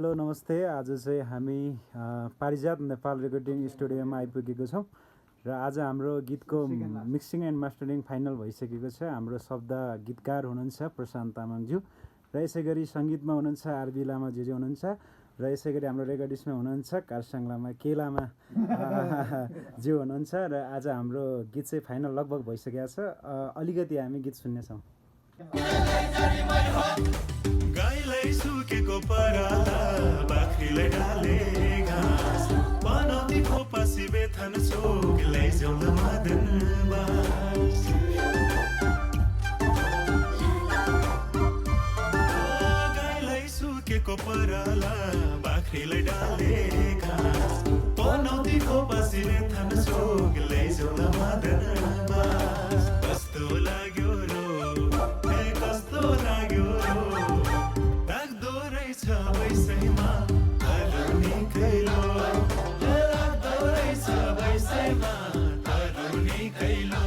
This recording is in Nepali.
हेलो नमस्ते। आज चाहिँ हामी पारिजात नेपाल रेकर्डिङ स्टुडियोमा आइपुगेको छौँ र आज हाम्रो गीतको मिक्सिङ एन्ड मास्टरिङ फाइनल भइसकेको छ। हाम्रो शब्द गीतकार हुनुहुन्छ प्रशान्त तामाङज्यू र यसै गरी सङ्गीतमा हुनुहुन्छ आरबी लामाज्यू हुनुहुन्छ र यसै गरी हाम्रो रेकर्डिस्टमा हुनुहुन्छ कार्साङ लामा के लामा ज्यू हुनुहुन्छ र आज हाम्रो गीत चाहिँ फाइनल लगभग भइसकेको छ। अलिकति हामी गीत सुन्नेछौँ। गाईलाई सुकेको पराला बाख्रीलाई डाले घाँस बनाउँदी खोपासी बेथन चोक लैजाउन मदन बास गाईलाई सुकेको पराला बाख्रीलाई डाले घाँस बनाउँदी खोपासी बेथन चोक लैजाउन मदन बास कस्तो लाग्यो रो कस्तो लाग्यो रो लाग्दो रहेछ वैसैमा तरुनी कैलो लाग्दो रहेछ वैसैमा तरुनी कैलो